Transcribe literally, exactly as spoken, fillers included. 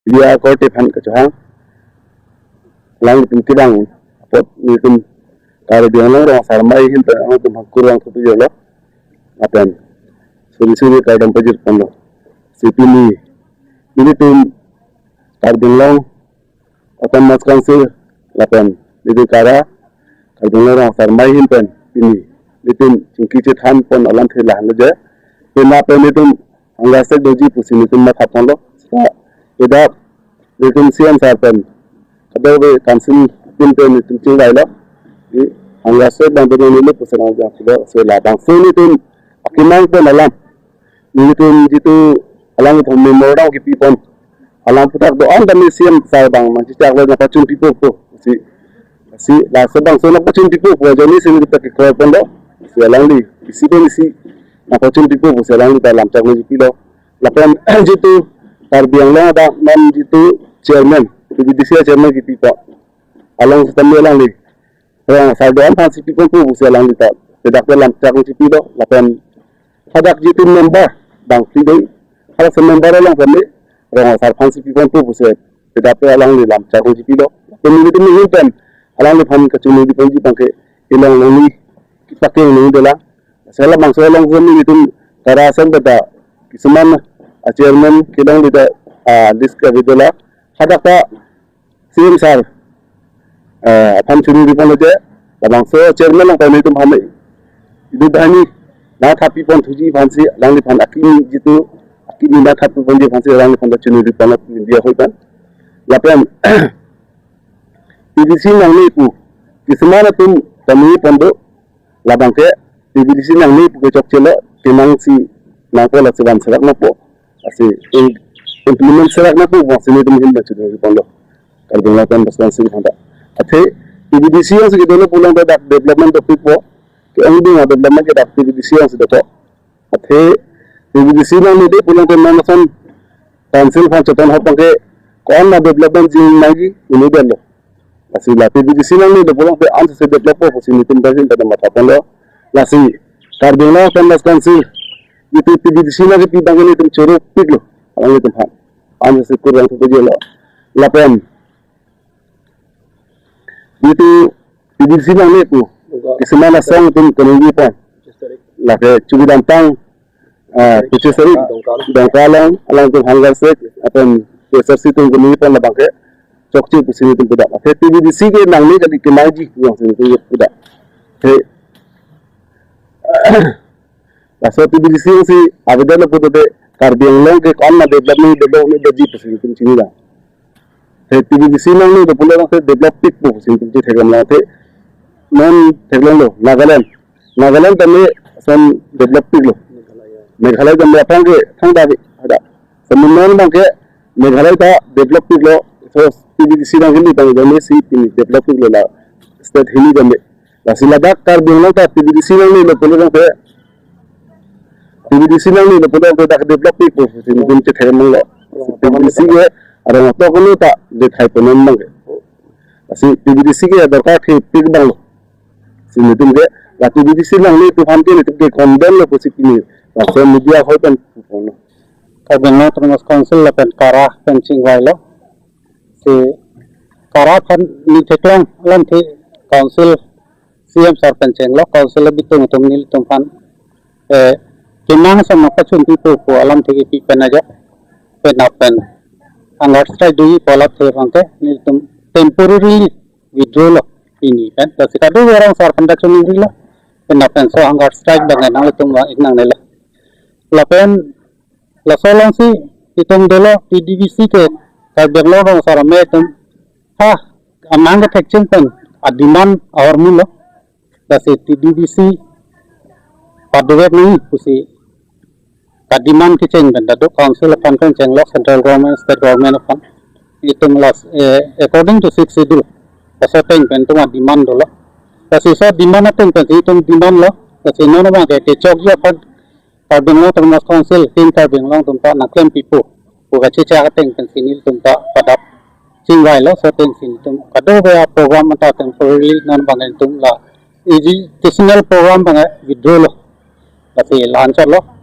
media korte aphan kachohang. Alanglitum kevang apot nelitum Karbi Anglong rong asar amei ahin pen alangtum aphan kurvangthu pajirlo. Lapen suri suri kardom pajirponlo. Si pini nelitum Karbi Anglong Autonomous Council lapen nelitum KARA, Karbi Anglong rong asar amei ahin pen pini nelitum chingki chethanpon alamthe lahenlo je, pini pen nelitum hunger strike doji pusi nelitum mathaponlo. Seta ida nelitum CEM sir pen kadokave council team pen nelitum chingvailo. Hunger strike abang dodunlo pusi nangjaklo. Si labangso nelitum akemang pen alam, nelitum jitu alanglitum memorandum kepipon alam aphuthak do-an tame CEM sir abang nangchechaklo, nangpachun pipo pu. Si, si labangso abangso nangpachun pipo pu ajoine si nelitum ta kekroiponlo. Si alangli isi pen isi nangpachun pipo pusi alangli ta lamchak nangchipilo. Lapen jitu Karbi Anglong adang non jitu chairman, PVDC chairman kepipo along setame alangli rong asar do-an aphansi piponpo pusi alangli ta ladak pen lamchak nangchipilo. Lapen hadak jitu member bangphli do, hadak si member along kami rong asar aphansi piponpo pusi ladak pen alangli lamchak nangchipilo. Lapen nelitum ahin pen alangliphan kachingki ponji abangke ilong longni kepakeng longni dolang. Si labangso along kami nelitum KARA asong beta kisuman a chairman kelongledet a list kave dolang. Hadak ta CEM sir, eh, aphan chingki ponlo je, labangso chairman along pen nelitum aphan idu banghini nangthapiponthuji aphansi alangliphan akimi jitu akimi nangthapiponji aphansi alangliphan ta chingki ponlo media ahoi pen. Lapen PVDC nangne pu kisuman atum kami pon do, labangke PVDC nangne pu ke chokchelo, kenangsi nangpo, lasi van serak nangpo, lasi im-, implement serak nangpo, lasi nelitum ahin pen chingki ponlo. Karbi Anglong Autonomous Council aphanta. Athe PVDC alongsi kedo pulote dak development dopikpo, ke-ongdung a-development ke dak PVDC alongsi dopo. Athe PVDC nangne pulote non ason council aphan chetonhok abangke ko-an ma development jingnangji inutdetlo. Lasi la PVDC nangne pulote ansose developpo pusi nelitum ta ahin pen mathaponlo. Lasi Karbi Anglong Autonomous Council jitu PVDC nangkepi abangke nelitum choro piklo alanglitum aphan. Ansose kurvangthu pajirlo. Lapen jitu PVDC nangne pu kisuman asong atum kaningje pon, lake Chowkidamtang, ah, Kuchesari, Dongka along, alangtum hunger strike, lapen KSRC atum kaningje pon, labangke chokche pusi nelitum pudam. Athe PVDC ke nangne kali, kenangji pusi nelitum pudam. Athe laso PVDC alongsi avedetlo pulote Karbi Anglong ke ko-an ma development, development doji pusi nelitum chinilang. Athe PVDC nangne do pulote develop pikpo pusi nelitum chetheklonglo. Athe non theklonglo Nagaland. Nagaland tame ason develop piklo. Meghalaya tame aphrang ke thangta ave hadak. Tame non abangke Meghalaya ta develop piklo. So PVDC nangkeli abang tame si pini develop piklo la state hini tame. Lasi ladak Karbi Anglong ta PVDC nangnelo pulote, PVDC nangnelo pulote dak develop pikpo pusi nelitum chetheklonglo. PVDC ke arong atok lo ta dethai ponon abangke. Lasi PVDC ke dorkar thepik abanglo. Si nelitum ke la PVDC nangne pu aphan ke nelitum ke condemn lo pusi pini laso media ahoi pen puponlo. Karbi Anglong Autonomous Council lapen KARA pen chingvailo. Si KARA aphan neli theklong alamthe council CEM sir pen chenglo, council abitung atum nelitum aphan, eh, kemang asong nangpachun pipo pu alamthe kepi pen ajok, penap pen hunger strike doji pu alamthe abangke nelitum temporarily withdraw lo pini pen. Lasi kadokave rong asar aphan ta chiningrilo, penap penso hunger strike abang nanglitum vang-ik nangnelo. Lapen laso alongsi itum dolo, PVDC ke Karbi Anglong rong asar amei atum ha amang kethekcheng pen a-demand ahormulo. Lasi PVDC padovek nangji pusi ka-demand kecheng pen ta do, council aphan pen chenglo, central government, state government aphan. Itum las, eh, according to sixth schedule, laso ateng pen itum a-demand dolo. Lasi laso demand ateng pensi itum demand lo. Lasi non abangke kechokji aphan Karbi Anglong Autonomous Council, Team Karbi Anglong atum ta nangklem pipo pu kachechak ateng pensi nelitum ta padap chingvailo. Laso atengsi nelitum kadokave a-program anta temporarily non abang nelitum la educational program abang withdraw lo. Lasi la-an chotlo.